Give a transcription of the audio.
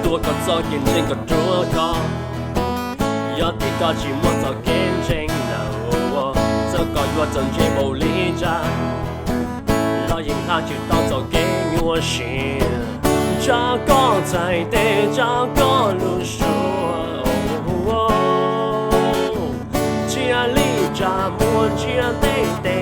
Tuav koj txoj kev ntseeg kom ruaj khov. Yog tias koj tsis muaj txoj kev ntseeg lawm, txawm koj yuav txawj ntse npaum li cas los yeej haj tsis tau txoj kev nyuaj siab. Ntsib koj txhais tes, ntsib koj lub suab, cia li tsa muag ntsiab ntev tes.